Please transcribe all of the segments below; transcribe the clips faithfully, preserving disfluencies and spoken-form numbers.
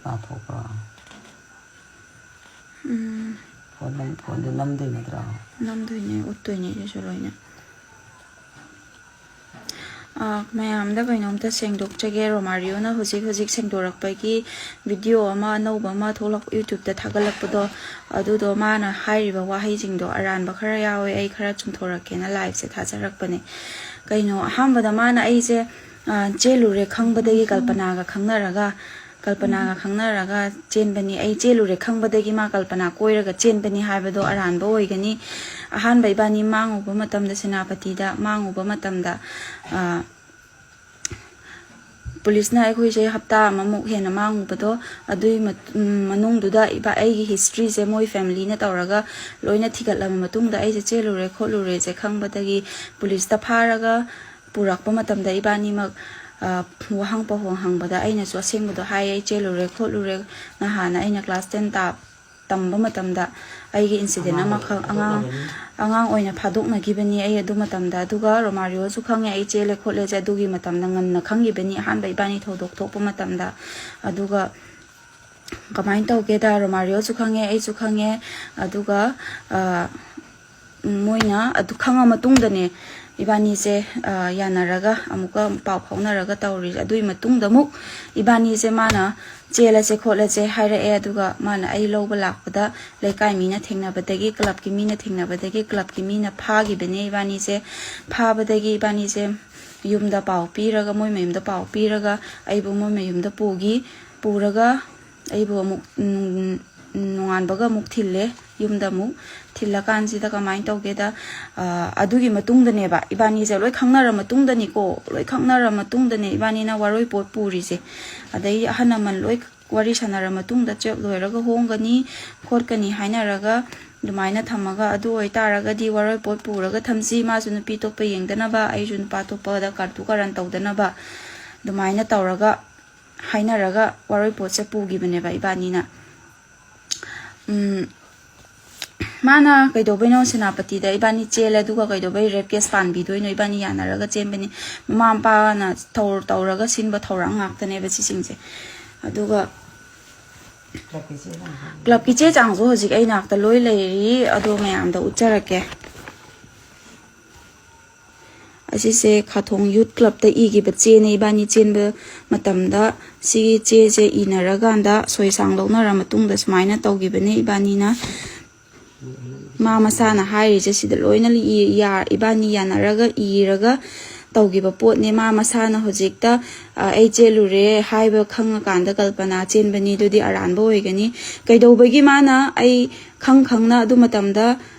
ꯄꯥꯊꯣꯛꯄ꯭ꯔꯣ? ꯎꯝ, phone ꯅꯝ ꯐꯣꯟꯗꯨ ꯅꯝꯗꯣꯏ ꯅꯠꯇ꯭ꯔꯣ? ꯅꯝꯗꯣꯏꯅꯦ, ꯎꯠꯇꯣꯏꯅꯦ ꯑꯗꯨꯁꯨ ꯂꯣꯏꯅ꯫ ꯑꯥ, ꯃꯌꯥꯝꯗ ꯀꯩꯅꯣꯝꯇ ꯁꯦꯡꯗꯣꯛꯆꯒꯦ꯫ ꯔꯣꯃꯥꯔꯤꯑꯣꯅ ꯍꯧꯖꯤꯛ ꯍꯧꯖꯤꯛ ꯁꯦꯡꯗꯣꯔꯛꯄꯒꯤ ꯚꯤꯗꯤꯑꯣ ꯑꯃ ꯑꯅꯧꯕ ꯑꯃ ꯊꯣꯛꯂꯛ ꯌꯨꯇ꯭ꯌꯨꯕꯇ ꯊꯥꯒꯠꯂꯛꯄꯗꯣ, ꯑꯗꯨꯗꯣ ꯃꯥꯅ ꯍꯥꯏꯔꯤꯕ ꯋꯥꯍꯩꯁꯤꯡꯗꯣ ꯑꯔꯥꯟꯕ ꯈꯔ ꯌꯥꯎꯋꯦ꯫ ꯑꯩ ꯈꯔ ꯆꯨꯝꯊꯣꯔꯛꯀꯦꯅ ꯂꯥꯏꯞꯁꯦ ꯊꯥꯖꯔꯛꯄꯅꯦ꯫ ꯀꯩꯅꯣ, ꯑꯍꯥꯟꯕꯗ ꯃꯥꯅ ꯑꯩꯁꯦ, ꯑꯥ, ꯆꯦꯜꯂꯨꯔꯦ ꯈꯪꯕꯗꯒꯤ ꯀꯜꯄꯅꯥꯒ ꯈꯪꯅꯔꯒ, ꯀꯜꯄꯅꯥꯒ ꯈꯪꯅꯔꯒ ꯆꯦꯟꯕꯅꯤ, ꯑꯩ ꯆꯦꯜꯂꯨꯔꯦ ꯈꯪꯕꯗꯒꯤ ꯃꯥ ꯀꯜꯄꯅꯥ ꯀꯣꯏꯔꯒ ꯆꯦꯟꯕꯅꯤ ꯍꯥꯏꯕꯗꯣ ꯑꯔꯥꯟꯕ ꯑꯣꯏꯒꯅꯤ꯫ ꯑꯍꯥꯟꯕ ꯏꯕꯥꯅꯤ ꯃꯥꯡꯉꯨꯕ ꯃꯇꯝꯗ, ꯁꯦꯅꯥꯄꯇꯤꯗ ꯃꯥꯡꯉꯨꯕ ꯃꯇꯝꯗ, ꯑ, ꯄꯨꯂꯤꯁꯅ ꯑꯩꯈꯣꯏꯁꯦ ꯍꯞꯇꯥ ꯑꯃꯃꯨꯛ ꯍꯦꯟꯅ ꯃꯥꯡꯉꯨꯕꯗꯣ, ꯑꯗꯨꯒꯤ ꯃꯠ-, ꯎꯝ, ꯃꯅꯨꯡꯗꯨꯗ ꯏꯕꯥ-, ꯑꯩꯒꯤ ꯍꯤꯁꯇ꯭ꯔꯤꯁꯦ ꯃꯣꯏ ꯐꯦꯃꯤꯂꯤꯅ ꯇꯧꯔꯒ ꯂꯣꯏꯅ ꯊꯤꯒꯠꯂꯕ ꯃꯇꯨꯡꯗ, ꯑꯩꯁꯦ ꯆꯦꯜꯂꯨꯔꯦ ꯈꯣꯠꯂꯨꯔꯦꯁꯦ ꯈꯪꯕꯗꯒꯤ ꯄꯨꯂꯤꯁꯇ ꯐꯥꯔꯒ ꯄꯨꯔꯛꯄ ꯃꯇꯝꯗ ꯏꯕꯥꯅꯤꯃꯛ, ꯑ, ꯋꯥꯍꯪ ꯄꯥꯎꯍꯪ ꯍꯪꯕꯗ ꯑꯩꯅꯁꯨ ꯑꯁꯦꯡꯕꯗꯣ ꯍꯥꯏ, "ꯑꯩ ꯆꯦꯜꯂꯨꯔꯦ ꯈꯣꯠꯂꯨꯔꯦ, ꯅꯍꯥꯟ ꯑꯩꯅ ꯀ꯭ꯂꯥꯁ ꯇꯦꯟ ꯇꯥ-, ꯇꯝꯕ ꯃꯇꯝꯗ ꯑꯩꯒꯤ ꯏꯟꯁꯤꯗꯦꯟ ꯑꯃꯈꯛ ꯑꯉꯥꯡ, ꯑꯉꯥꯡ ꯑꯣꯏꯅ ꯐꯥꯗꯣꯛꯅꯈꯤꯕꯅꯤ ꯑꯩ ꯑꯗꯨ ꯃꯇꯝꯗ꯫ ꯑꯗꯨꯒ ꯔꯣꯃꯥꯔꯤꯑꯣꯁꯨ ꯈꯪꯉꯦ ꯑꯩ ꯆꯦꯜꯂꯦ ꯈꯣꯠꯂꯦꯁꯦ, ꯑꯗꯨꯒꯤ ꯃꯇꯝꯗ ꯉꯟꯅ ꯈꯪꯈꯤꯕꯅꯤ, ꯑꯍꯥꯟꯕ ꯏꯕꯥꯅꯤ ꯊꯧꯗꯣꯛ ꯊꯣꯛꯄ ꯃꯇꯝꯗ꯫ ꯑꯗꯨꯒ ꯀꯃꯥꯏꯅ ꯇꯧꯒꯦꯗ, ꯔꯣꯃꯥꯔꯤꯑꯣꯁꯨ ꯈꯪꯉꯦ, ꯑꯩꯁꯨ ꯈꯪꯉꯦ꯫ ꯑꯗꯨꯒ, ꯑ, ꯃꯣꯏꯅ ꯑꯗꯨ ꯈꯪꯉ ꯃꯇꯨꯡꯗꯅꯦ ꯏꯕꯥꯅꯤꯁꯦ, ꯑ, ꯌꯥꯅꯔꯒ ꯑꯃꯨꯛꯀ ꯄꯥꯎ ꯐꯥꯎꯅꯔꯒ ꯇꯧꯔꯤꯁꯦ꯫ ꯑꯗꯨꯒꯤ ꯃꯇꯨꯡꯗ ꯑꯃꯨꯛ ꯏꯕꯥꯅꯤꯁꯦ ꯃꯥꯅ ꯆꯦꯜꯂꯁꯦ ꯈꯣꯠꯂꯁꯦ ꯍꯥꯏꯔꯛꯑꯦ꯫ ꯑꯗꯨꯒ ꯃꯥꯅ ꯑꯩ ꯂꯧꯕ ꯂꯥꯛꯄꯗ ꯂꯩꯀꯥꯏ ꯃꯤꯅ ꯊꯦꯡꯅꯕꯗꯒꯤ, ꯀ꯭ꯂꯕꯀꯤ ꯃꯤꯅ ꯊꯦꯡꯅꯕꯗꯒꯤ, ꯀ꯭ꯂꯕꯀꯤ ꯃꯤꯅ ꯐꯥꯈꯤꯕꯅꯦ ꯏꯕꯥꯅꯤꯁꯦ꯫ ꯐꯥꯕꯗꯒꯤ ꯏꯕꯥꯅꯤꯁꯦ ꯌꯨꯝꯗ ꯄꯥꯎ ꯄꯤꯔꯒ, ꯃꯣꯏ ꯃꯌꯨꯝꯗ ꯄꯥꯎ ꯄꯤꯔꯒ ꯑꯩꯕꯨ ꯃꯣꯏ ꯃꯌꯨꯝꯗ ꯄꯨꯈꯤ꯫ ꯄꯨꯔꯒ ꯑꯩꯕꯨ ꯑꯃꯨꯛ, ꯎꯝ, ꯅꯣꯡꯉꯥꯟꯕꯒ ꯑꯃꯨꯛ ꯊꯤꯜꯂꯦ ꯌꯨꯝꯗ ꯑꯃꯨꯛ꯫ ꯊꯤꯜꯂꯀꯥꯟꯁꯤꯗ ꯀꯃꯥꯏꯅ ꯇꯧꯒꯦꯗ, ꯑ, ꯑꯗꯨꯒꯤ ꯃꯇꯨꯡꯗꯅꯦꯕ, ꯏꯕꯥꯅꯤꯁꯦ ꯂꯣꯏ ꯈꯪꯅꯔ ꯃꯇꯨꯡꯗꯅꯤꯀꯣ, ꯂꯣꯏ ꯈꯪꯅꯔ ꯃꯇꯨꯡꯗꯅꯦ ꯏꯕꯥꯅꯤꯅ ꯋꯥꯔꯣꯏ ꯄꯣꯠ ꯄꯨꯔꯤꯁꯦ꯫ ꯑꯗꯩ ꯑꯍꯜ ꯂꯃꯟ ꯂꯣꯏ ꯋꯥꯔꯤ ꯁꯥꯟꯅꯔ ꯃꯇꯨꯡꯗ, ꯆꯦꯛ ꯂꯣꯏꯔꯒ ꯍꯣꯡꯒꯅꯤ ꯈꯣꯠꯀꯅꯤ ꯍꯥꯏꯅꯔꯒ ꯑꯗꯨꯃꯥꯏꯅ ꯊꯝꯃꯒ, ꯑꯗꯨ ꯑꯣꯏꯇꯥꯔꯒꯗꯤ ꯋꯥꯔꯣꯏ ꯄꯣꯠ ꯄꯨꯔꯒ ꯊꯝꯁꯤ, ꯃꯥꯁꯨ ꯅꯨꯄꯤ ꯑꯇꯣꯞꯄ ꯌꯦꯡꯗꯅꯕ, ꯑꯩꯁꯨ ꯅꯨꯄꯥ ꯑꯇꯣꯞꯄꯗ ꯀꯥꯇꯨ ꯀꯥꯔꯟ ꯇꯧꯗꯅꯕ, ꯑꯗꯨꯃꯥꯏꯅ ꯇꯧꯔꯒ ꯍꯥꯏꯅꯔꯒ ꯋꯥꯔꯣꯏ ꯄꯣꯠꯁꯦ ꯄꯨꯈꯤꯕꯅꯦꯕ ꯏꯕꯥꯅꯤꯅ꯫ ꯎꯝ, ꯃꯥꯅ ꯀꯩꯗꯧꯕꯩꯅꯣ ꯁꯦꯅꯥꯄꯇꯤꯗ ꯏꯕꯥꯅꯤ ꯆꯦꯜꯂꯦ, ꯑꯗꯨꯒ ꯀꯩꯗꯧꯕꯩ ꯔꯦꯞ ꯀꯦꯁ ꯄꯥꯟꯕꯤꯗꯣꯏꯅꯣ? ꯏꯕꯥꯅꯤ ꯌꯥꯅꯔꯒ ꯆꯦꯟꯕꯅꯤ꯫ ꯃꯃꯥ ꯃꯄꯥꯅ ꯊꯧ-, ꯇꯧꯔꯒ ꯁꯤꯟꯕ ꯊꯧꯔꯥꯡ ꯉꯥꯛꯇꯅꯦꯕ ꯁꯤꯁꯤꯡꯁꯦ꯫ ꯑꯗꯨꯒ ꯀ꯭ꯂꯕꯀꯤ ꯆꯦ ꯆꯥꯡꯁꯨ ꯍꯧꯖꯤꯛ ꯑꯩ ꯅꯥꯛꯇ ꯂꯣꯏ ꯂꯩꯔꯤ, ꯑꯗꯣ ꯃꯌꯥꯝꯗ ꯎꯠꯆꯔꯛꯀꯦ꯫ ꯑꯁꯤꯁꯦ ꯈꯥꯊꯣꯡ ꯌꯨꯠ ꯀ꯭ꯂꯕꯇ ꯏꯈꯤꯕ ꯆꯦꯅꯦ꯫ ꯏꯕꯥꯅꯤ ꯆꯦꯟꯕ ꯃꯇꯝꯗ ꯁꯤꯒꯤ ꯆꯦꯁꯦ ꯏꯅꯔꯀꯥꯟꯗ ꯁꯣꯏ ꯁꯥꯡ ꯂꯧꯅꯔ ꯃꯇꯨꯡꯗ ꯁꯨꯃꯥꯏꯅ ꯇꯧꯈꯤꯕꯅꯦ ꯏꯕꯥꯅꯤꯅ꯫ ꯃꯥ ꯃꯁꯥꯅ ꯍꯥꯏꯔꯤꯁꯦ ꯁꯤꯗ ꯂꯣꯏꯅ ꯏ-, ꯌꯥ-, ꯏꯕꯥꯅꯤ ꯌꯥꯅꯔꯒ ꯏꯔꯒ ꯇꯧꯈꯤꯕ ꯄꯣꯠꯅꯦ꯫ ꯃꯥ ꯃꯁꯥꯅ ꯍꯧꯖꯤꯛꯇ, "ꯑ, ꯑꯩ ꯆꯦꯜꯂꯨꯔꯦ" ꯍꯥꯏꯕ ꯈꯪꯉꯀꯥꯟꯗ ꯀꯜꯄꯅꯥ ꯆꯦꯟꯕꯅꯤ, ꯑꯗꯨꯗꯤ ꯑꯔꯥꯟꯕ ꯑꯣꯏꯒꯅꯤ꯫ ꯀꯩꯗꯧꯕꯒꯤ ꯃꯥꯅ ꯑꯩ ꯈꯪ ꯈꯪꯅ ꯑꯗꯨ ꯃꯇꯝꯗ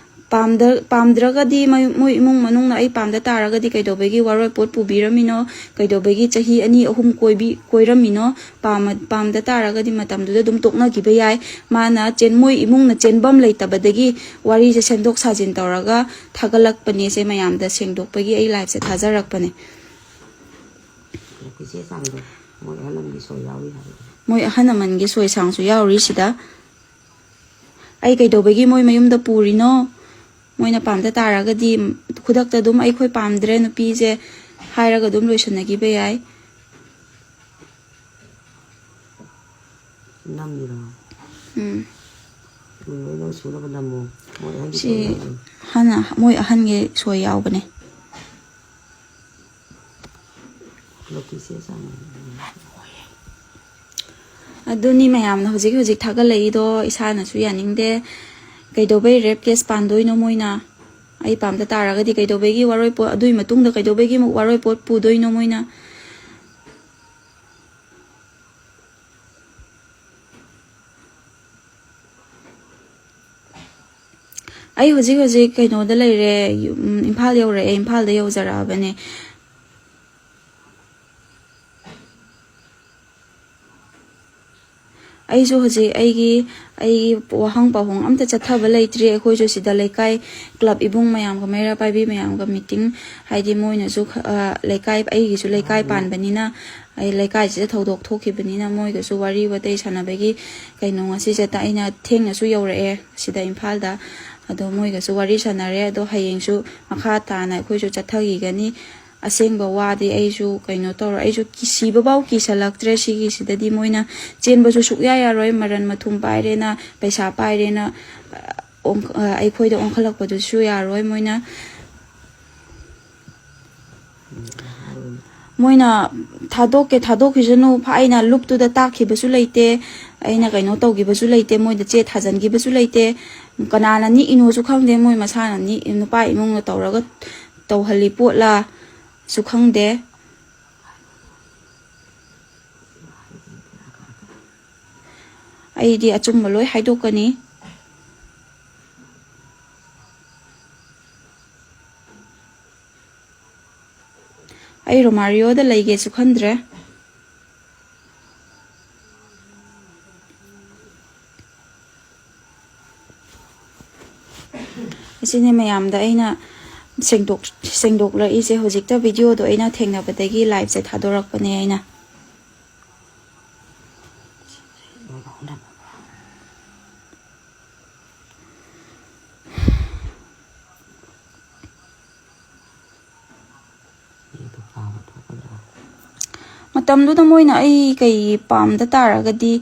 ꯄꯥꯝꯗ-, ꯄꯥꯝꯗ꯭ꯔꯒꯗꯤ, ꯃꯣꯏ, ꯃꯣꯏ ꯏꯃꯨꯡ ꯃꯅꯨꯡꯅ ꯑꯩ ꯄꯥꯝꯗ ꯇꯥꯔꯒꯗꯤ ꯀꯩꯗꯧꯕꯒꯤ ꯋꯥꯔꯣꯏꯄꯣꯠ ꯄꯨꯕꯤꯔꯝꯃꯤꯅꯣ? ꯀꯩꯗꯧꯕꯒꯤ ꯆꯍꯤ ꯑꯅꯤ ꯑꯍꯨꯝ ꯀꯣꯏꯕꯤ-, ꯀꯣꯏꯔꯝꯃꯤꯅꯣ? ꯄꯥꯝꯃ-, ꯄꯥꯝꯗ ꯇꯥꯔꯒꯗꯤ ꯃꯇꯝꯗꯨꯗ ꯑꯗꯨꯝ ꯇꯣꯛꯅꯈꯤꯕ ꯌꯥꯏ꯫ ꯃꯥꯅ ꯆꯦꯟ-, ꯃꯣꯏ ꯏꯃꯨꯡꯅ ꯆꯦꯟꯐꯝ ꯂꯩꯇꯕꯗꯒꯤ ꯋꯥꯔꯤꯁꯦ ꯁꯦꯝꯗꯣꯛ ꯁꯥꯖꯤꯟ ꯇꯧꯔꯒ ꯊꯥꯒꯠꯂꯛꯄꯅꯦ꯫ ꯁꯦ ꯃꯌꯥꯝꯗ ꯁꯦꯡꯗꯣꯛꯄꯒꯤ ꯑꯩ ꯂꯥꯏꯐꯁꯦ ꯊꯥꯖꯔꯛꯄꯅꯦ꯫ ꯆꯦ ꯆꯥꯡꯗꯣ ꯃꯣꯏ ꯑꯍꯜ ꯑꯃꯒꯤ ꯁꯣꯏ ꯌꯥꯎꯔꯤ ꯍꯥꯏꯕꯗꯣ꯫ ꯃꯣꯏ ꯑꯍꯜ ꯑꯃꯒꯤ ꯁꯣꯏ ꯁꯥꯡꯁꯨ ꯌꯥꯎꯔꯤ ꯁꯤꯗ꯫ ꯑꯩ ꯀꯩꯗꯧꯕꯒꯤ ꯃꯣꯏ ꯃꯌꯨꯝꯗ ꯄꯨꯔꯤꯅꯣ? ꯃꯣꯏꯅ ꯄꯥꯝꯗ ꯇꯥꯔꯒꯗꯤ ꯈꯨꯗꯛꯇ ꯑꯗꯨꯝ "ꯑꯩꯈꯣꯏ ꯄꯥꯝꯗ꯭ꯔꯦ ꯅꯨꯄꯤꯁꯦ" ꯍꯥꯏꯔꯒ ꯑꯗꯨꯝ ꯂꯣꯏꯁꯤꯟꯅꯈꯤꯕ ꯌꯥꯏ꯫ ꯅꯝꯃꯤꯔꯣ? ꯎꯝ꯫ ꯎꯝ, ꯂꯣꯏ ꯅꯪ ꯁꯨꯅꯕ ꯅꯝꯃꯣ꯫ ꯃꯣꯏ ꯑꯍꯟꯒꯤ ꯁꯤ ꯁꯣꯏ ꯌꯥꯎꯔꯤ꯫ ꯍꯥꯟꯅ ꯃꯣꯏ ꯑꯍꯟꯒꯤ ꯁꯣꯏ ꯌꯥꯎꯕꯅꯦ꯫ ꯈꯨꯂꯛꯀꯤ ꯆꯦ ꯆꯥꯡ꯫ ꯑꯗꯨꯅꯤ ꯃꯌꯥꯝꯅ ꯍꯧꯖꯤꯛ ꯍꯧꯖꯤꯛ ꯊꯥꯒꯠꯂꯛꯏꯗꯣ, ꯏꯁꯥꯅꯁꯨ ꯌꯥꯅꯤꯡꯗꯦ꯫ ꯀꯩꯗꯧꯕꯩ ꯔꯦꯞ ꯀꯦꯁ ꯄꯥꯟꯗꯣꯏꯅꯣ ꯃꯣꯏꯅ? ꯑꯩ ꯄꯥꯝꯗ ꯇꯥꯔꯒꯗꯤ ꯀꯩꯗꯧꯕꯒꯤ ꯋꯥꯔꯣꯏ ꯄꯣꯠ, ꯑꯗꯨꯒꯤ ꯃꯇꯨꯡꯗ ꯀꯩꯗꯧꯕꯒꯤ ꯑꯃꯨꯛ ꯋꯥꯔꯣꯏ ꯄꯣꯠ ꯄꯨꯗꯣꯏꯅꯣ ꯃꯣꯏꯅ? ꯑꯩ ꯍꯧꯖꯤꯛ ꯍꯧꯖꯤꯛ ꯀꯩꯅꯣꯗ ꯂꯩꯔꯦ, ꯌꯨꯝ, ꯏꯝꯐꯥꯜ ꯌꯧꯔꯛꯑꯦ, ꯏꯝꯐꯥꯜꯗ ꯌꯧꯖꯔꯛꯑꯕꯅꯦ꯫ ꯑꯩꯁꯨ ꯍꯧꯖꯤꯛ ꯑꯩꯒꯤ, ꯑꯩꯒꯤ ꯋꯥꯍꯪ ꯄꯥꯎꯍꯪ ꯑꯝꯇ ꯆꯠꯊꯕ ꯂꯩꯇ꯭ꯔꯤ꯫ ꯑꯩꯈꯣꯏꯁꯨ ꯁꯤꯗ ꯂꯩꯀꯥꯏ ꯀ꯭ꯂꯕ ꯏꯕꯨꯡ ꯃꯌꯥꯝꯒ, ꯃꯩꯔꯥ ꯄꯥꯏꯕꯤ ꯃꯌꯥꯝꯒ ꯃꯤꯇꯤꯡ, ꯍꯥꯏꯗꯤ ꯃꯣꯏꯅꯁꯨ ꯈ-, ꯑ, ꯂꯩꯀꯥꯏ, ꯑꯩꯒꯤꯁꯨ ꯂꯩꯀꯥꯏ ꯄꯥꯟꯕꯅꯤꯅ, ꯑꯩ ꯂꯩꯀꯥꯏꯁꯤꯗ ꯊꯧꯗꯣꯛ ꯊꯣꯛꯈꯤꯕꯅꯤꯅ ꯃꯣꯏꯒꯁꯨ ꯋꯥꯔꯤ ꯋꯥꯇꯩ ꯁꯥꯟꯅꯕꯒꯤ ꯀꯩꯅꯣ ꯉꯁꯤꯁꯦ ꯇ-, ꯑꯩꯅ ꯊꯦꯡꯅꯁꯨ ꯌꯧꯔꯛꯑꯦ ꯁꯤꯗ ꯏꯝꯐꯥꯜꯗ꯫ ꯑꯗꯣ ꯃꯣꯏꯒꯁꯨ ꯋꯥꯔꯤ ꯁꯥꯟꯅꯔꯦ꯫ ꯑꯗꯣ ꯍꯌꯦꯡꯁꯨ ꯃꯈꯥ ꯇꯥꯅ ꯑꯩꯈꯣꯏꯁꯨ ꯆꯠꯊꯈꯤꯒꯅꯤ꯫ ꯑꯁꯦꯡꯕ ꯋꯥꯗꯤ ꯑꯩꯁꯨ ꯀꯩꯅꯣ ꯇꯧꯔ, ꯑꯩꯁꯨ ꯀꯤ-, ꯁꯤꯕꯐꯥꯎ ꯀꯤꯁꯜꯂꯛꯇ꯭ꯔꯦ꯫ ꯁꯤꯒꯤꯁꯤꯗꯗꯤ ꯃꯣꯏꯅ ꯆꯦꯟꯕꯁꯨ ꯁꯨꯛꯌꯥ ꯌꯥꯔꯣꯏ, ꯃꯔꯟ ꯃꯊꯨꯝ ꯄꯥꯏꯔꯦꯅ, ꯄꯩꯁꯥ ꯄꯥꯏꯔꯦꯅ, ꯑ, ꯑꯣꯟ-, ꯑ, ꯑꯩꯈꯣꯏꯗ ꯑꯣꯟꯈꯠꯂꯛꯄꯗꯨꯁꯨ ꯌꯥꯔꯣꯏ꯫ ꯃꯣꯏꯅ, ꯃꯣꯏꯅ ꯊꯥꯗꯣꯛꯀꯦ ꯊꯥꯗꯣꯛꯈꯤꯁꯅꯨ, ꯐ-, ꯑꯩꯅ ꯂꯨꯞꯇꯨꯗ ꯇꯥꯛꯈꯤꯕꯁꯨ ꯂꯩꯇꯦ, ꯑꯩꯅ ꯀꯩꯅꯣ ꯇꯧꯈꯤꯕꯁꯨ ꯂꯩꯇꯦ, ꯃꯣꯏꯗ ꯆꯦ ꯊꯥꯖꯤꯟꯈꯤꯕꯁꯨ ꯂꯩꯇꯦ꯫ ꯀꯅꯥꯅ ꯅꯤꯛꯏꯅꯣꯁꯨ ꯈꯪꯗꯦ, ꯃꯣꯏ ꯃꯁꯥꯅ ꯅꯤꯛ-, ꯅꯨꯄꯥ ꯏꯃꯨꯡꯅ ꯇꯧꯔꯒ ꯇꯧꯍꯜꯂꯤ ꯄꯣꯠꯂꯥ ꯁꯨ ꯈꯪꯗꯦ꯫ ꯑꯩꯗꯤ ꯑꯆꯨꯝꯕ ꯂꯣꯏ ꯍꯥꯏꯗꯣꯛꯀꯅꯤ꯫ ꯑꯩ ꯔꯣꯃꯥꯔꯤꯌꯣꯗ ꯂꯩꯒꯦꯁꯨ ꯈꯟꯗ꯭ꯔꯦ꯫ ꯑꯁꯤꯅꯤ ꯃꯌꯥꯝꯗ ꯑꯩꯅ ꯁꯦꯡꯗꯣꯛ-, ꯁꯦꯡꯗꯣꯛꯂꯛꯏꯁꯦ꯫ ꯍꯧꯖꯤꯛꯇ ꯚꯤꯗꯤꯑꯣꯗꯣ ꯑꯩꯅ ꯊꯦꯡꯅꯕꯗꯒꯤ ꯂꯥꯏꯞꯁꯦ ꯊꯥꯗꯣꯔꯛꯄꯅꯦ ꯑꯩꯅ꯫ ꯃꯇꯝꯗꯨꯗ ꯃꯣꯏꯅ ꯑꯩ ꯀꯩ ꯄꯥꯝꯗ ꯇꯥꯔꯒꯗꯤ,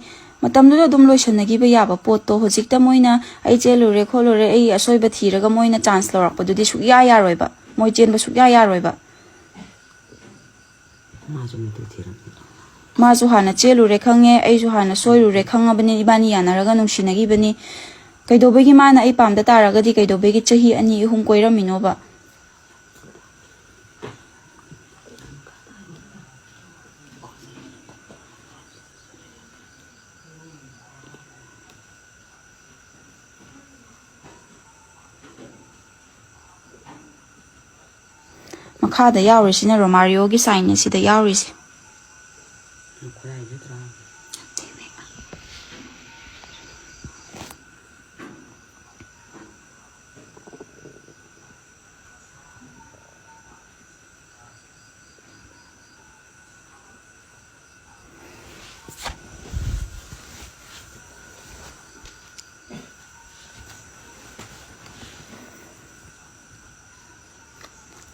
ꯃꯇꯝꯗꯨꯗ ꯑꯗꯨꯝ ꯂꯣꯏꯁꯟꯅꯈꯤꯕ ꯌꯥꯕ ꯄꯣꯠꯇꯣ, ꯍꯧꯖꯤꯛꯇ ꯃꯣꯏꯅ ꯑꯩ ꯆꯦꯜꯂꯨꯔꯦ ꯈꯣꯠꯂꯨꯔꯦ, ꯑꯩ ꯑꯁꯣꯏꯕ ꯊꯤꯔꯒ ꯃꯣꯏꯅ ꯆꯥꯟꯁ ꯂꯧꯔꯛꯄꯗꯨꯗꯤ ꯁꯨꯛꯌꯥ ꯌꯥꯔꯣꯏꯕ꯫ ꯃꯣꯏ ꯆꯦꯟꯕ ꯁꯨꯛꯌꯥ ꯌꯥꯔꯣꯏꯕ꯫ ꯃꯥꯁꯨ ꯃꯇꯨ ꯊꯤꯔꯝꯃꯤ꯫ ꯃꯥꯁꯨ ꯍꯥꯟꯅ ꯆꯦꯜꯂꯨꯔꯦ ꯈꯪꯉꯦ, ꯑꯩꯁꯨ ꯍꯥꯟꯅ ꯁꯣꯏꯔꯨꯔꯦ ꯈꯪꯉꯕꯅꯤ, ꯏꯕꯥꯅꯤ ꯌꯥꯅꯔꯒ ꯅꯨꯡꯁꯤꯅꯈꯤꯕꯅꯤ꯫ ꯀꯩꯗꯧꯕꯒꯤ ꯃꯥꯅ ꯑꯩ ꯄꯥꯝꯗ ꯇꯥꯔꯒꯗꯤ ꯀꯩꯗꯧꯕꯒꯤ ꯆꯍꯤ ꯑꯅꯤ ꯑꯍꯨꯝ ꯀꯣꯏꯔꯝꯃꯤꯅꯣꯕ? ꯃꯈꯥꯗ ꯌꯥꯎꯔꯤꯁꯤꯅ ꯔꯣꯃꯥꯔꯤꯌꯣꯒꯤ ꯁꯥꯏꯟꯅꯦ ꯁꯤꯗ ꯌꯥꯎꯔꯤꯁꯦ꯫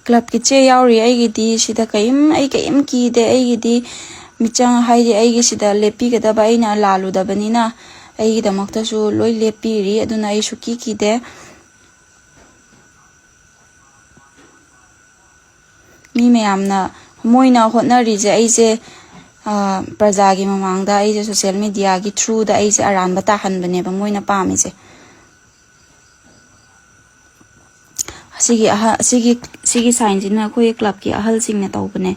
ꯀ꯭ꯂꯕꯀꯤ ꯆꯦ ꯌꯥꯎꯔꯤ ꯑꯩꯒꯤꯗꯤ꯫ ꯁꯤꯗ ꯀꯔꯤꯝ, ꯑꯩ ꯀꯔꯤꯝ ꯀꯤꯗꯦ꯫ ꯑꯩꯒꯤꯗꯤ ꯃꯤꯆꯪ ꯍꯥꯏꯗꯤ ꯑꯩꯒꯤ ꯁꯤꯗ ꯂꯦꯞꯄꯤꯒꯗꯕ ꯑꯩꯅ ꯂꯥꯜꯂꯨꯗꯕꯅꯤꯅ ꯑꯩꯒꯤꯗꯃꯛꯇꯁꯨ ꯂꯣꯏ ꯂꯦꯞꯄꯤꯔꯤ꯫ ꯑꯗꯨꯅ ꯑꯩ ꯁꯨꯀꯤ ꯀꯤꯗꯦ꯫ ꯃꯤ ꯃꯌꯥꯝꯅ, ꯃꯣꯏꯅ ꯍꯣꯠꯅꯔꯤꯁꯦ ꯑꯩꯁꯦ, ꯑ, ꯄ꯭ꯔꯖꯥꯒꯤ ꯃꯃꯥꯡꯗ ꯑꯩꯁꯦ social mediaꯒꯤ throughꯗ ꯑꯩꯁꯦ ꯑꯔꯥꯟꯕ ꯇꯥꯍꯟꯕꯅꯦꯕ ꯃꯣꯏꯅ ꯄꯥꯝꯃꯤꯁꯦ꯫ ꯑꯁꯤꯒꯤ ꯑꯍ-, ꯑꯁꯤꯒꯤ, ꯁꯤꯒꯤ signꯁꯤꯅ ꯑꯩꯈꯣꯏ ꯀ꯭ꯂꯕꯀꯤ ꯑꯍꯜꯁꯤꯡꯅ ꯇꯧꯕꯅꯦ꯫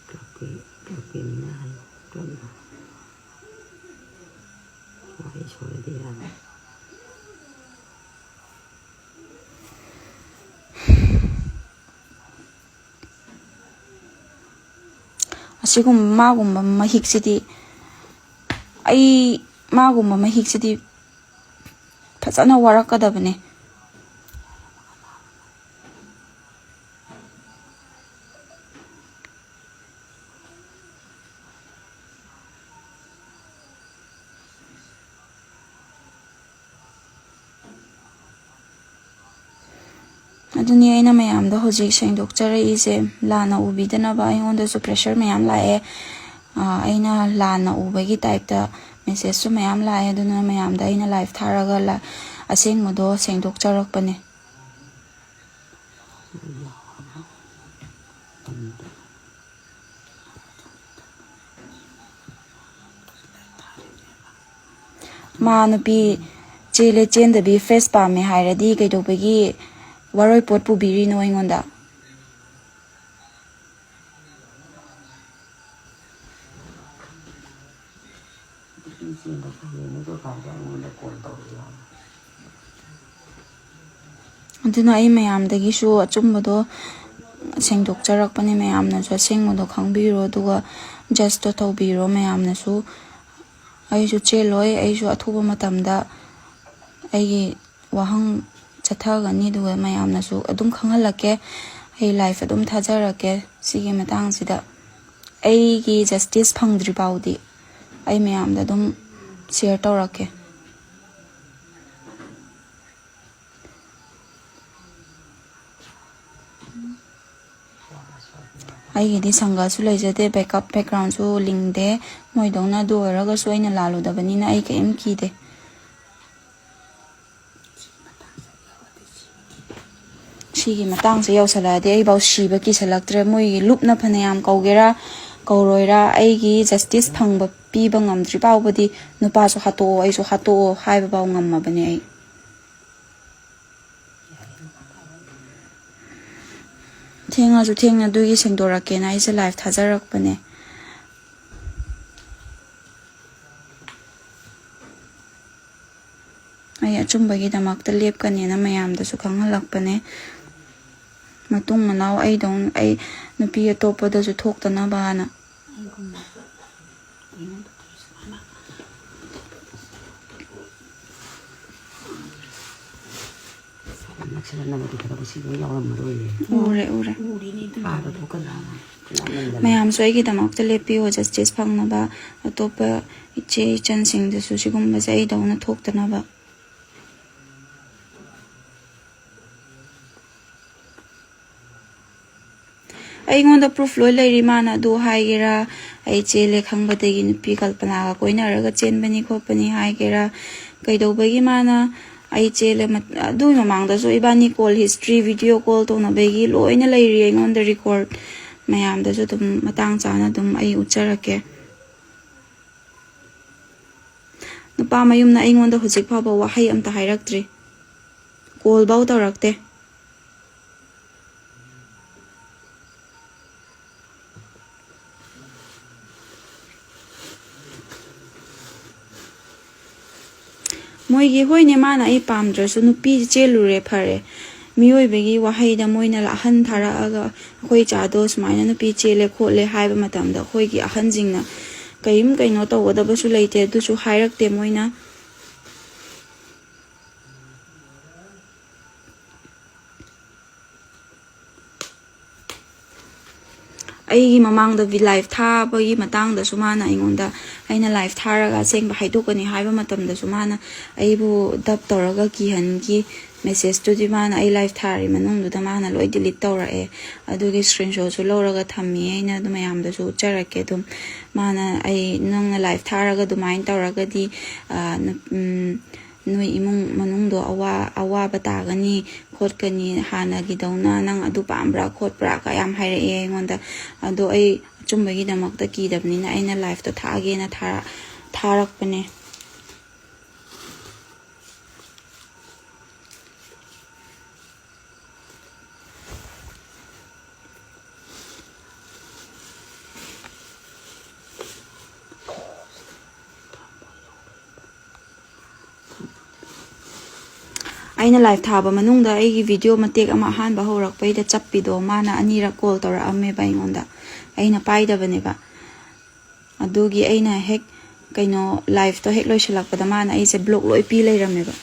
ꯀ꯭ꯂꯕꯀꯤ, ꯀ꯭ꯂꯕꯀꯤ ꯃꯤꯅ ꯍꯥꯏ, ꯀ꯭ꯂꯕꯅ꯫ ꯋꯥꯍꯩ ꯁꯣꯏꯔꯗꯤ ꯌꯥꯔꯣꯏ꯫ ꯑꯁꯤꯒꯨꯝꯕ, ꯃꯥꯒꯨꯝꯕ ꯃꯍꯤꯛꯁꯤꯗꯤ, ꯑꯩ, ꯃꯥꯒꯨꯝꯕ ꯃꯍꯤꯛꯁꯤꯗꯤ ꯐꯖꯅ ꯋꯥꯔꯛꯀꯗꯕꯅꯦ꯫ ꯑꯗꯨꯅꯤ ꯑꯩꯅ ꯃꯌꯥꯝꯗ ꯍꯧꯖꯤꯛ ꯁꯦꯡꯗꯣꯛꯆꯔꯛꯏꯁꯦ, ꯂꯥꯟꯅ ꯎꯕꯤꯗꯅꯕ, ꯑꯩꯉꯣꯟꯗꯁꯨ pressure ꯃꯌꯥꯝ ꯂꯥꯛꯑꯦ꯫ ꯑꯥ, ꯑꯩꯅ ꯂꯥꯟꯅ ꯎꯕꯒꯤ typeꯇ messageꯁꯨ ꯃꯌꯥꯝ ꯂꯥꯛꯑꯦ, ꯑꯗꯨꯅ ꯃꯌꯥꯝꯗ ꯑꯩꯅ live ꯊꯥꯔꯒ ꯂ-, ꯑꯁꯦꯡꯕꯗꯣ ꯁꯦꯡꯗꯣꯛꯆꯔꯛꯄꯅꯦ꯫ ꯃꯥ ꯅꯨꯄꯤ ꯆꯦꯜꯂꯦ ꯆꯦꯟꯗꯕꯤ face ꯄꯥꯝꯃꯦ ꯍꯥꯏꯔꯗꯤ ꯀꯩꯗꯧꯕꯒꯤ ꯋꯥꯔꯣꯏ ꯄꯣꯠ ꯄꯨꯕꯤꯔꯤꯅꯣ ꯑꯩꯉꯣꯟꯗ? ꯑꯗꯨꯅ ꯑꯩ ꯃꯌꯥꯝꯗꯒꯤꯁꯨ ꯑꯆꯨꯝꯕꯗꯣ ꯁꯦꯡꯗꯣꯛꯆꯔꯛꯄꯅꯦ꯫ ꯃꯌꯥꯝꯅꯁꯨ ꯑꯁꯦꯡꯕꯗꯣ ꯈꯪꯕꯤꯔꯣ, ꯑꯗꯨꯒ judgeꯇꯣ ꯇꯧꯕꯤꯔꯣ ꯃꯌꯥꯝꯅꯁꯨ꯫ ꯑꯩꯁꯨ ꯆꯦꯜꯂꯣꯏ, ꯑꯩꯁꯨ ꯑꯊꯨꯕ ꯃꯇꯝꯗ ꯑꯩꯒꯤ ꯋꯥꯍꯪ ꯆꯠꯊꯒꯅꯤ, ꯑꯗꯨꯒ ꯃꯌꯥꯝꯅꯁꯨ ꯑꯗꯨꯝ ꯈꯪꯍꯜꯂꯛꯀꯦ꯫ ꯑꯩ live ꯑꯗꯨꯝ ꯊꯥꯖꯔꯛꯀꯦ ꯁꯤꯒꯤ ꯃꯇꯥꯡꯁꯤꯗ꯫ ꯑꯩꯒꯤ justice ꯐꯪꯗ꯭ꯔꯤ ꯐꯥꯎꯗꯤ ꯑꯩ ꯃꯌꯥꯝꯗ ꯑꯗꯨꯝ share ꯇꯧꯔꯛꯀꯦ꯫ ꯑꯩꯒꯤꯗꯤ ꯁꯪꯒꯁꯨ ꯂꯩꯖꯗꯦ, ꯕꯦꯛꯀꯞ ꯕꯦꯛꯒ꯭ꯔꯥꯎꯟꯁꯨ ꯂꯤꯡꯗꯦ꯫ ꯃꯣꯏꯗꯧꯅ ꯑꯗꯨ ꯑꯣꯏꯔꯒꯁꯨ ꯑꯩꯅ ꯂꯥꯜꯂꯨꯗꯕꯅꯤꯅ ꯑꯩ ꯀꯔꯤꯝ ꯀꯤꯗꯦ꯫ ꯁꯤꯒꯤ ꯃꯇꯥꯡꯁꯦ ꯌꯧꯁꯜꯂꯛꯑꯗꯤ ꯑꯩꯐꯥꯎ ꯁꯤꯕ ꯀꯤꯁꯜꯂꯛꯇ꯭ꯔꯦ꯫ ꯃꯣꯏꯒꯤ ꯂꯨꯞꯅ ꯐꯅꯌꯥꯝ ꯀꯧꯒꯦꯔꯥ ꯀꯧꯔꯣꯏꯔꯥ, ꯑꯩꯒꯤ ꯖꯁꯇꯤꯁ ꯐꯪꯕ ꯄꯤꯕ ꯉꯝꯗ꯭ꯔꯤ ꯐꯥꯎꯕꯗꯤ ꯅꯨꯄꯥꯁꯨ ꯍꯥꯠꯇꯣꯛꯑꯣ, ꯑꯩꯁꯨ ꯍꯥꯠꯇꯣꯛꯑꯣ ꯍꯥꯏꯕꯐꯥꯎ ꯉꯝꯃꯕꯅꯦ ꯑꯩ꯫ ꯊꯦꯡꯉꯁꯨ ꯊꯦꯡꯅ ꯑꯗꯨꯒꯤ ꯁꯦꯡꯗꯣꯔꯛꯀꯦꯅ ꯑꯩꯁꯦ ꯂꯥꯏꯚ ꯊꯥꯖꯔꯛꯄꯅꯦ꯫ ꯑꯩ ꯑꯆꯨꯝꯕꯒꯤꯗꯃꯛꯇ ꯂꯦꯞꯀꯅꯦꯅ ꯃꯌꯥꯝꯗꯁꯨ ꯈꯪꯍꯜꯂꯛꯄꯅꯦ꯫ ꯃꯇꯨꯡ ꯃꯅꯥꯎ ꯑꯩꯗꯧ-, ꯑꯩ ꯅꯨꯄꯤ ꯑꯇꯣꯞꯄꯗꯁꯨ ꯊꯣꯛꯇꯅꯕꯅ꯫ ꯅꯛꯁꯤꯜꯂꯛꯅꯕꯗꯤ ꯈꯔꯕꯨ ꯁꯤ ꯂꯣꯏ ꯌꯥꯎꯔꯝꯃꯔꯣꯏꯌꯦ꯫ ꯎꯔꯦ, ꯎꯔꯦ꯫ ꯀꯥꯗ ꯊꯣꯛꯀꯅꯤ꯫ ꯃꯌꯥꯝꯁꯨ ꯑꯩꯒꯤꯗꯃꯛꯇ ꯂꯦꯞꯄꯤꯌꯨ, ꯖꯁꯇꯤꯁ ꯐꯪꯅꯕ, ꯑꯇꯣꯞꯄ ꯏꯆꯦ ꯏꯆꯟꯁꯤꯡꯗꯁꯨ ꯁꯤꯒꯨꯝꯕꯁꯦ ꯑꯩꯗꯧꯅ ꯊꯣꯛꯇꯅꯕ꯫ ꯑꯩꯉꯣꯟꯗ ꯄ꯭ꯔꯨꯐ ꯂꯣꯏ ꯂꯩꯔꯤ꯫ ꯃꯥꯅ ꯑꯗꯨ ꯍꯥꯏꯒꯦꯔꯥ, ꯑꯩ ꯆꯦꯜꯂꯦ ꯈꯪꯕꯗꯒꯤ ꯅꯨꯄꯤ ꯀꯜꯄꯅꯥꯒ ꯀꯣꯏꯅꯔꯒ ꯆꯦꯟꯕꯅꯤ ꯈꯣꯠꯄꯅꯤ ꯍꯥꯏꯒꯦꯔꯥ, ꯀꯩꯗꯧꯕꯒꯤ ꯃꯥꯅ ꯑꯩ ꯆꯦꯜꯂꯦ, ꯃꯠ-, ꯑꯗꯨꯒꯤ ꯃꯃꯥꯡꯗꯁꯨ ꯏꯕꯥꯅꯤ ꯀꯣꯜ ꯍꯤꯁꯇ꯭ꯔꯤ, ꯚꯤꯗꯤꯑꯣ ꯀꯣꯜ ꯇꯧꯅꯕꯒꯤ ꯂꯣꯏꯅ ꯂꯩꯔꯤ ꯑꯩꯉꯣꯟꯗ ꯔꯦꯀꯣꯔꯠ꯫ ꯃꯌꯥꯝꯗꯁꯨ ꯑꯗꯨꯝ ꯃꯇꯥꯡ ꯆꯥꯅ ꯑꯗꯨꯝ ꯑꯩ ꯎꯠꯆꯔꯛꯀꯦ꯫ ꯅꯨꯄꯥ ꯃꯌꯨꯝꯅ ꯑꯩꯉꯣꯟꯗ ꯍꯧꯖꯤꯛ ꯐꯥꯎꯕ ꯋꯥꯍꯩ ꯑꯝꯇ ꯍꯥꯏꯔꯛꯇ꯭ꯔꯤ, ꯀꯣꯜꯐꯧ ꯇꯧꯔꯛꯇꯦ꯫ ꯃꯣꯏꯒꯤ, ꯍꯣꯏꯅꯦ, ꯃꯥꯅ ꯑꯩ ꯄꯥꯝꯗ꯭ꯔꯁꯨ ꯅꯨꯄꯤ ꯆꯦꯜꯂꯨꯔꯦ, ꯐꯔꯦ꯫ ꯃꯤꯑꯣꯏꯕꯒꯤ ꯋꯥꯍꯩꯗ ꯃꯣꯏꯅ ꯑꯍꯟ ꯊꯥꯔꯛꯑꯒ, "ꯑꯩꯈꯣꯏ ꯏꯆꯥꯗꯣ ꯁꯨꯃꯥꯏꯅ ꯅꯨꯄꯤ ꯆꯦꯜꯂꯦ ꯈꯣꯠꯂꯦ" ꯍꯥꯏꯕ ꯃꯇꯝꯗ ꯑꯩꯈꯣꯏꯒꯤ ꯑꯍꯟꯁꯤꯡꯅ ꯀꯔꯤꯝ ꯀꯩꯅꯣ ꯇꯧꯒꯗꯕꯁꯨ ꯂꯩꯇꯦ, ꯑꯗꯨꯁꯨ ꯍꯥꯏꯔꯛꯇꯦ ꯃꯣꯏꯅ꯫ ꯑꯩꯒꯤ ꯃꯃꯥꯡꯗ ꯂꯥꯏꯚ ꯊꯥꯕꯒꯤ ꯃꯇꯥꯡꯗꯁꯨ ꯃꯥꯅ ꯑꯩꯉꯣꯟꯗ, ꯑꯩꯅ ꯂꯥꯏꯚ ꯊꯥꯔꯒ ꯑꯁꯦꯡꯕ ꯍꯥꯏꯗꯣꯛꯀꯅꯤ ꯍꯥꯏꯕ ꯃꯇꯝꯗꯁꯨ ꯃꯥꯅ ꯑꯩꯕꯨ ꯗꯞ ꯇꯧꯔꯒ ꯀꯤꯍꯟꯈꯤ꯫ ꯃꯦꯁꯦꯖꯇꯨꯗꯤ ꯃꯥꯅ ꯑꯩ ꯂꯥꯏꯐ ꯊꯥꯔꯤ ꯃꯅꯨꯡꯗꯨꯗ ꯃꯥꯅ ꯂꯣꯏ ꯗꯤꯂꯤꯠ ꯇꯧꯔꯛꯑꯦ꯫ ꯑꯗꯨꯒꯤ ꯁ꯭ꯀ꯭ꯔꯤꯟ ꯁꯣꯠꯁꯨ ꯂꯧꯔꯒ ꯊꯝꯃꯤ, ꯑꯩꯅ ꯑꯗꯨ ꯃꯌꯥꯝꯗꯨꯁꯨ ꯎꯠꯆꯔꯛꯀꯦ꯫ ꯑꯗꯨꯝ ꯃꯥꯅ ꯑꯩ, "ꯅꯪꯅ ꯂꯥꯏꯐ ꯊꯥꯔꯒ ꯑꯗꯨꯃꯥꯏꯅ ꯇꯧꯔꯒꯗꯤ, ꯑ, ꯅꯨ-, ꯎꯝ, ꯅꯣꯏ ꯏꯃꯨꯡ ꯃꯅꯨꯡꯗꯣ ꯑꯋꯥ-, ꯑꯋꯥꯕ ꯇꯥꯒꯅꯤ ꯈꯣꯠꯀꯅꯤ, ꯍꯥꯟꯅꯒꯤꯗꯧꯅ ꯅꯪ ꯑꯗꯨ ꯄꯥꯝꯕ꯭ꯔꯥ ꯈꯣꯠꯄ꯭ꯔꯥ?" ꯀ ꯌꯥꯝ ꯍꯥꯏꯔꯛꯑꯦ ꯑꯩꯉꯣꯟꯗ꯫ ꯑꯗꯣ ꯑꯩ ꯑꯆꯨꯝꯕꯒꯤꯗꯃꯛꯇ ꯀꯤꯗꯕꯅꯤꯅ ꯑꯩꯅ ꯂꯥꯏꯐꯇꯣ ꯊꯥꯛꯑꯒꯦꯅ ꯊꯥꯔ-, ꯊꯥꯔꯛꯄꯅꯦ꯫ ꯑꯩꯅ ꯂꯥꯏꯐ ꯊꯥꯕ ꯃꯅꯨꯡꯗ ꯑꯩꯒꯤ ꯚꯤꯗꯤꯑꯣ ꯃꯇꯦꯛ ꯑꯃ ꯑꯍꯥꯟꯕ ꯍꯧꯔꯛꯄꯩꯗ ꯆꯞꯄꯤꯗꯣ, ꯃꯥꯅ ꯑꯅꯤꯔꯛ ꯀꯣꯜ ꯇꯧꯔꯛꯑꯝꯃꯦꯕ ꯑꯩꯉꯣꯟꯗ, ꯑꯩꯅ ꯄꯥꯏꯗꯕꯅꯦꯕ꯫ ꯑꯗꯨꯒꯤ ꯑꯩꯅ ꯍꯦꯛ, ꯀꯩꯅꯣ, ꯂꯥꯏꯐꯇꯣ ꯍꯦꯛ ꯂꯣꯏꯁꯤꯜꯂꯛꯄꯗ ꯃꯥꯅ ꯑꯩꯁꯦ ꯕ꯭ꯂꯣꯛ ꯂꯣꯏ ꯄꯤ ꯂꯩꯔꯝꯃꯦꯕ꯫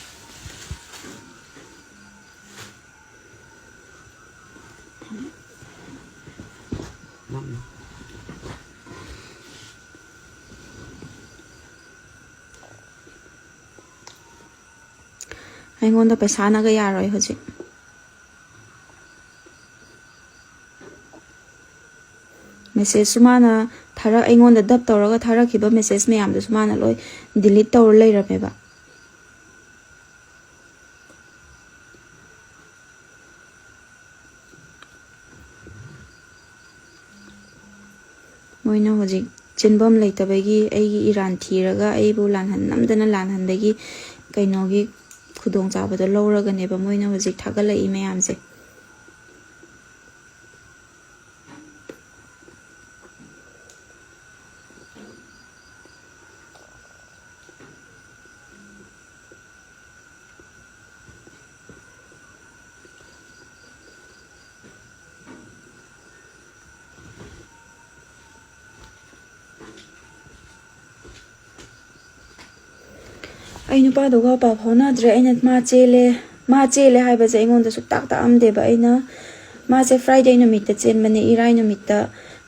ꯑꯩꯉꯣꯟꯗ ꯄꯩꯁꯥꯅꯒ ꯌꯥꯔꯣꯏ ꯍꯧꯖꯤꯛ꯫ ꯃꯦꯁꯦꯖꯁꯨ ꯃꯥꯅ ꯊꯥꯔꯛ-, ꯑꯩꯉꯣꯟꯗ ꯗꯕ ꯇꯧꯔꯒ ꯊꯥꯔꯛꯈꯤꯕ ꯃꯦꯁꯦꯖ ꯃꯌꯥꯝꯗꯨꯁꯨ ꯃꯥꯅ ꯂꯣꯏ ꯗꯤꯂꯤꯠ ꯇꯧꯔ ꯂꯩꯔꯝꯃꯦꯕ꯫ ꯃꯣꯏꯅ ꯍꯧꯖꯤꯛ ꯆꯦꯟꯐꯝ ꯂꯩꯇꯕꯒꯤ ꯑꯩꯒꯤ ꯏꯔꯥꯟ ꯊꯤꯔꯒ ꯑꯩꯕꯨ ꯂꯥꯟꯍꯟ-, ꯅꯝꯗꯅ ꯂꯥꯟꯍꯟꯕꯒꯤ ꯀꯩꯅꯣꯒꯤ ꯈꯨꯗꯣꯡꯆꯥꯕꯗꯣ ꯂꯧꯔꯒꯅꯦꯕ ꯃꯣꯏꯅ ꯍꯧꯖꯤꯛ ꯊꯥꯒꯠꯂꯛꯏ ꯃꯌꯥꯝꯁꯦ꯫ ꯑꯩ ꯅꯨꯄꯥꯗꯨꯒ ꯄꯥꯎ ꯐꯥꯎꯅꯗ꯭ꯔꯦ꯫ ꯑꯩꯅ ꯃꯥ ꯆꯦꯜꯂꯦ, ꯃꯥ ꯆꯦꯜꯂꯦ ꯍꯥꯏꯕꯁꯦ ꯑꯩꯉꯣꯟꯗ ꯁꯨꯛꯇꯥꯛ ꯇꯥꯛꯑꯝꯗꯦꯕ꯫ ꯑꯩꯅ, ꯃꯥꯁꯦ ꯐ꯭ꯔꯥꯏꯗꯦ ꯅꯨꯃꯤꯠꯇ ꯆꯦꯟꯕꯅꯦ, ꯏꯔꯥꯏ ꯅꯨꯃꯤꯠꯇ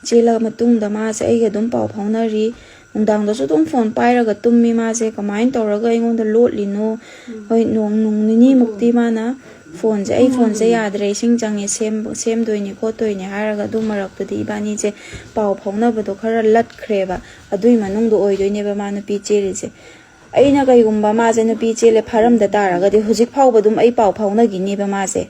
ꯆꯦꯜꯂ ꯃꯇꯨꯡꯗ ꯃꯥꯁꯦ ꯑꯩꯒ ꯑꯗꯨꯝ ꯄꯥꯎ ꯐꯥꯎꯅꯔꯤ꯫ ꯅꯨꯡꯗꯥꯡꯗꯁꯨ ꯑꯗꯨꯝ ꯐꯣꯟ ꯄꯥꯏꯔꯒ ꯇꯨꯝꯃꯤ ꯃꯥꯁꯦ꯫ ꯀꯃꯥꯏꯅ ꯇꯧꯔꯒ ꯑꯩꯉꯣꯟꯗ ꯂꯣꯠꯂꯤꯅꯣ? ꯍꯣꯏ, ꯅꯣꯡ ꯅꯨꯡ ꯅꯤꯅꯤꯃꯨꯛꯇꯤ ꯃꯥꯅ ꯐꯣꯟꯁꯦ, "ꯑꯩ ꯐꯣꯟꯁꯦ ꯌꯥꯗ꯭ꯔꯦ, ꯏꯁꯤꯡ ꯆꯪꯉꯦ, ꯁꯦꯝ-, ꯁꯦꯝꯗꯣꯏꯅꯦ ꯈꯣꯠꯇꯣꯏꯅꯦ" ꯍꯥꯏꯔꯒ, ꯑꯗꯨ ꯃꯔꯛꯇꯨꯗꯤ ꯏꯕꯥꯅꯤꯁꯦ ꯄꯥꯎ ꯐꯥꯎꯅꯕꯗꯣ ꯈꯔ ꯂꯠꯈ꯭ꯔꯦꯕ꯫ ꯑꯗꯨꯏ ꯃꯅꯨꯡꯗ ꯑꯣꯏꯗꯣꯏꯅꯦꯕ ꯃꯥ ꯅꯨꯄꯤ ꯆꯦꯜꯂꯤꯁꯦ꯫ ꯑꯩꯅ ꯀꯩꯒꯨꯝꯕ ꯃꯥꯁꯦ ꯅꯨꯄꯤ ꯆꯦꯜꯂꯦ ꯐꯥꯔꯝꯗ ꯇꯥꯔꯒꯗꯤ, ꯍꯧꯖꯤꯛ ꯐꯥꯎꯕ ꯑꯗꯨꯝ ꯑꯩ ꯄꯥꯎ ꯐꯥꯎꯅꯈꯤꯅꯦꯕ ꯃꯥꯁꯦ꯫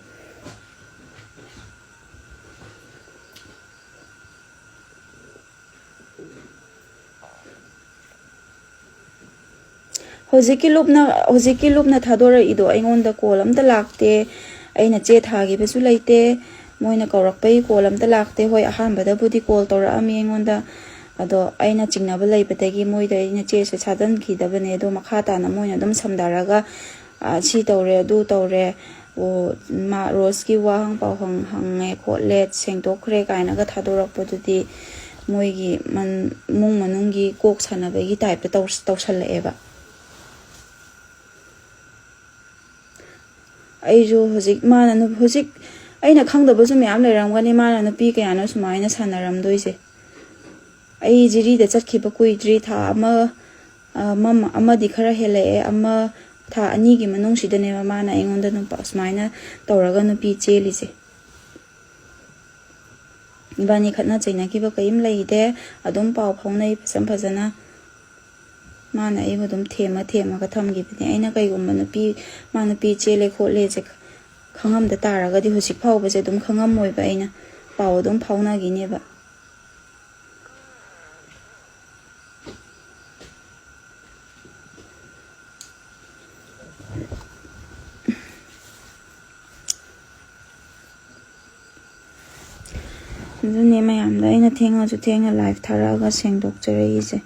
ꯍꯧꯖꯤꯛꯀꯤ ꯂꯨꯞꯅ, ꯍꯧꯖꯤꯛꯀꯤ ꯂꯨꯞꯅ ꯊꯥꯗꯣꯔꯛꯏꯗꯣ ꯑꯩꯉꯣꯟꯗ ꯀꯣꯜ ꯑꯝꯇ ꯂꯥꯛꯇꯦ꯫ ꯑꯩꯅ ꯆꯦ ꯊꯥꯈꯤꯕꯁꯨ ꯂꯩꯇꯦ꯫ ꯃꯣꯏꯅ ꯀꯧꯔꯛꯄꯒꯤ ꯀꯣꯜ ꯑꯝꯇ ꯂꯥꯛꯇꯦ꯫ ꯍꯣꯏ, ꯑꯍꯥꯟꯕꯗꯕꯨꯗꯤ ꯀꯣꯜ ꯇꯧꯔꯛꯑꯝꯃꯤ ꯑꯩꯉꯣꯟꯗ, ꯑꯗꯣ ꯑꯩꯅ ꯆꯤꯡꯅꯕ ꯂꯩꯕꯗꯒꯤ ꯃꯣꯏꯗ ꯑꯩꯅ ꯆꯦꯁꯦ ꯊꯥꯖꯤꯟꯈꯤꯗꯕꯅꯦ꯫ ꯑꯗꯣ ꯃꯈꯥ ꯇꯥꯅ ꯃꯣꯏꯅ ꯑꯗꯨꯝ ꯁꯝꯊꯔꯒ, "ꯑ, ꯁꯤ ꯇꯧꯔꯦ, ꯑꯗꯨ ꯇꯧꯔꯦ, ꯑꯣ, ꯃꯥ ꯔꯣꯁꯀꯤ ꯋꯥꯍꯪ ꯄꯥꯎꯍꯪ ꯍꯪꯉꯦ ꯈꯣꯠꯂꯦ, ꯁꯦꯡꯗꯣꯛꯈ꯭ꯔꯦ" ꯀꯥꯏꯅꯒ ꯊꯥꯗꯣꯔꯛꯄꯗꯨꯗꯤ ꯃꯣꯏꯒꯤ ꯃꯟ-, ꯏꯃꯨꯡ ꯃꯅꯨꯡꯒꯤ ꯀꯣꯛ ꯁꯥꯟꯅꯕꯒꯤ ꯇꯥꯏꯞꯇ ꯇꯧ-, ꯇꯧꯁꯜꯂꯛꯑꯦꯕ꯫ ꯑꯩꯁꯨ ꯍꯧꯖꯤꯛ ꯃꯥꯅ ꯅꯨ-, ꯍꯧꯖꯤꯛ ꯑꯩꯅ ꯈꯪꯗꯕꯁꯨ ꯃꯌꯥꯝ ꯂꯩꯔꯝꯒꯅꯤ, ꯃꯥꯅ ꯅꯨꯄꯤ ꯀꯌꯥꯅꯣ ꯁꯨꯃꯥꯏꯅ ꯁꯥꯟꯅꯔꯝꯗꯣꯏꯁꯦ꯫ ꯑꯩ ꯖꯤꯔꯤꯗ ꯆꯠꯈꯤꯕ ꯀꯨꯏꯗ꯭ꯔꯤ, ꯊꯥ ꯑꯃ, ꯑ, ꯑꯃ, ꯑꯃꯗꯤ ꯈꯔ ꯍꯦꯜꯂꯛꯑꯦ, ꯑꯃ, ꯊꯥ ꯑꯅꯤꯒꯤ ꯃꯅꯨꯡꯁꯤꯗꯅꯦꯕ ꯃꯥꯅ ꯑꯩꯉꯣꯟꯗ ꯅꯨꯄꯥ ꯁꯨꯃꯥꯏꯅ ꯇꯧꯔꯒ ꯅꯨꯄꯤ ꯆꯦꯜꯂꯤꯁꯦ꯫ ꯏꯕꯥꯅꯤ ꯈꯠꯅ ꯆꯩꯅꯈꯤꯕ ꯀꯔꯤꯝ ꯂꯩꯇꯦ, ꯑꯗꯨꯝ ꯄꯥꯎ ꯐꯥꯎꯅꯩ ꯐꯖ ꯐꯖꯅ꯫ ꯃꯥꯅ ꯑꯩꯕꯨ ꯑꯗꯨꯝ ꯊꯦꯝꯃ ꯊꯦꯝꯃꯒ ꯊꯝꯈꯤꯕꯅꯦ꯫ ꯑꯩꯅ ꯀꯩꯒꯨꯝꯕ ꯅꯨꯄꯤ, ꯃꯥ ꯅꯨꯄꯤ ꯆꯦꯜꯂꯦ ꯈꯣꯠꯂꯦꯁꯦ ꯈꯪꯉꯝꯗ ꯇꯥꯔꯒꯗꯤ ꯍꯧꯖꯤꯛ ꯐꯥꯎꯕꯁꯦ ꯑꯗꯨꯝ ꯈꯪꯉꯝꯃꯣꯏꯕ, ꯑꯩꯅ ꯄꯥꯎ ꯑꯗꯨꯝ ꯐꯥꯎꯅꯈꯤꯅꯦꯕ꯫ ꯑꯗꯨꯅꯦ ꯃꯌꯥꯝꯗ ꯑꯩꯅ ꯊꯦꯡꯉꯁꯨ ꯊꯦꯡꯅ ꯂꯥꯏꯚ ꯊꯥꯔꯛꯑꯒ ꯁꯦꯡꯗꯣꯛꯆꯔꯛꯏꯁꯦ꯫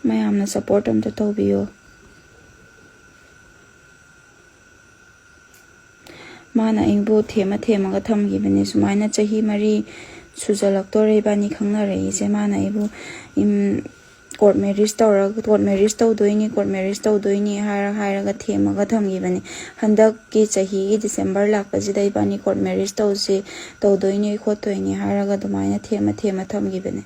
ꯃꯌꯥꯝꯅ ꯁꯞꯄꯣꯔꯠ ꯑꯝꯇ ꯇꯧꯕꯤꯌꯣ꯫ ꯃꯥꯅ ꯑꯩꯕꯨ ꯊꯦꯝꯃ ꯊꯦꯝꯃꯒ ꯊꯝꯈꯤꯕꯅꯦ꯫ ꯁꯨꯃꯥꯏꯅ ꯆꯍꯤ ꯃꯔꯤ ꯁꯨꯖꯜꯂꯛꯇꯣꯔꯦ ꯏꯕꯥꯅꯤ ꯈꯪꯅꯔꯛꯏꯁꯦ꯫ ꯃꯥꯅ ꯑꯩꯕꯨ, ꯏꯝ, ꯀꯣꯔꯠ ꯃꯦꯔꯤꯖ ꯇꯧꯔꯒ, ꯀꯣꯔꯠ ꯃꯦꯔꯤꯖ ꯇꯧꯗꯣꯏꯅꯤ, ꯀꯣꯔꯠ ꯃꯦꯔꯤꯖ ꯇꯧꯗꯣꯏꯅꯤ ꯍꯥꯏꯔ ꯍꯥꯏꯔꯒ ꯊꯦꯝꯃꯒ ꯊꯝꯈꯤꯕꯅꯤ꯫ ꯍꯟꯗꯛꯀꯤ ꯆꯍꯤꯒꯤ ꯗꯤꯁꯦꯝꯕꯔ ꯂꯥꯛꯄꯁꯤꯗ ꯏꯕꯥꯅꯤ ꯀꯣꯔꯠ ꯃꯦꯔꯤꯖ ꯇꯧꯁꯤ, ꯇꯧꯗꯣꯏꯅꯤ ꯈꯣꯠꯇꯣꯏꯅꯤ ꯍꯥꯏꯔꯒ ꯑꯗꯨꯃꯥꯏꯅ ꯊꯦꯝꯃ ꯊꯦꯝꯃ ꯊꯝꯈꯤꯕꯅꯤ꯫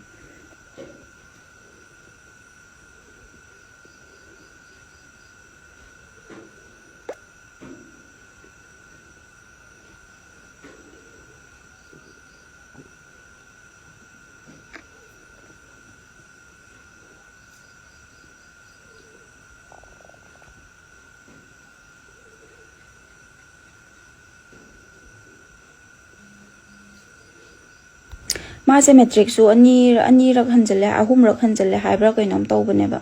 ꯃꯥꯁꯦ ꯃꯦꯇ꯭ꯔꯤꯛꯁꯨ ꯑꯅꯤ, ꯑꯅꯤꯔꯛ ꯍꯟꯖꯤꯜꯂꯦ, ꯑꯍꯨꯝꯔꯛ ꯍꯟꯖꯤꯜꯂꯦ ꯍꯥꯏꯕ꯭ꯔꯥ ꯀꯩꯅꯣꯝ ꯇꯧꯕꯅꯦꯕ꯫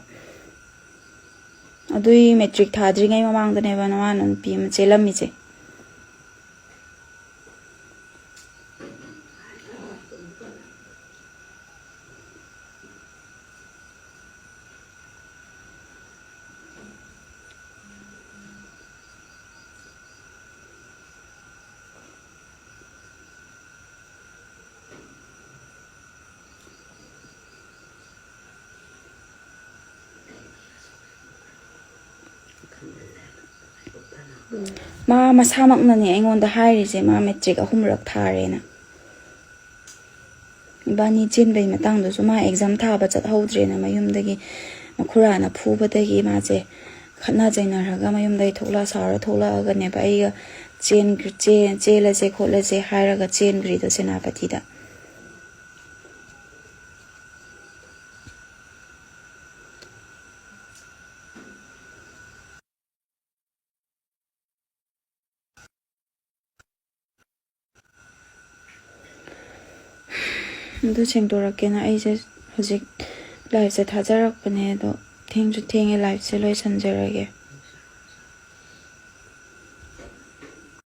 ꯑꯗꯨꯏ ꯃꯦꯇ꯭ꯔꯤꯛ ꯊꯥꯗ꯭ꯔꯤꯉꯩ ꯃꯃꯥꯡꯗꯅꯦꯕ ꯅꯋꯥ ꯅꯨꯄꯤ ꯑꯃ ꯆꯦꯜꯂꯝꯃꯤꯁꯦ꯫ ꯃꯥ ꯃꯁꯥꯃꯛꯅꯅꯦ ꯑꯩꯉꯣꯟꯗ ꯍꯥꯏꯔꯤꯁꯦ, ꯃꯥ ꯃꯦꯇ꯭ꯔꯤꯛ ꯑꯍꯨꯝꯔꯛ ꯊꯥꯔꯦꯅ꯫ ꯏꯕꯥꯅꯤ ꯆꯦꯟꯕꯩ ꯃꯇꯥꯡꯗꯨꯁꯨ ꯃꯥ ꯑꯦꯛꯖꯥꯝ ꯊꯥꯕ ꯆꯠꯍꯧꯗ꯭ꯔꯦꯅ ꯃꯌꯨꯝꯗꯒꯤ ꯃꯈꯨꯔꯥꯅ ꯐꯨꯕꯗꯒꯤ ꯃꯥꯁꯦ ꯈꯠꯅ ꯆꯩꯅꯔꯒ ꯃꯌꯨꯝꯗꯒꯤ ꯊꯣꯛꯂꯛꯑ ꯁꯥꯎꯔ ꯊꯣꯛꯂꯛꯑꯒꯅꯦꯕ ꯑꯩꯒ ꯆꯦꯟ-, ꯆꯦ-, ꯆꯦꯜꯂꯁꯦ ꯈꯣꯠꯂꯁꯦ ꯍꯥꯏꯔꯒ ꯆꯦꯟꯈ꯭ꯔꯤꯗꯣ ꯁꯦꯅꯥꯄꯇꯤꯗ꯫ ꯑꯗꯨ ꯁꯦꯡꯗꯣꯔꯛꯀꯦꯅ ꯑꯩꯁꯦ ꯍꯧꯖꯤꯛ ꯂꯥꯏꯞꯁꯦ ꯊꯥꯖꯔꯛꯄꯅꯦ, ꯑꯗꯣ ꯊꯦꯡꯁꯨ ꯊꯦꯡꯉꯦ, ꯂꯥꯏꯞꯁꯦ ꯂꯣꯏꯁꯟꯖꯔꯒꯦ꯫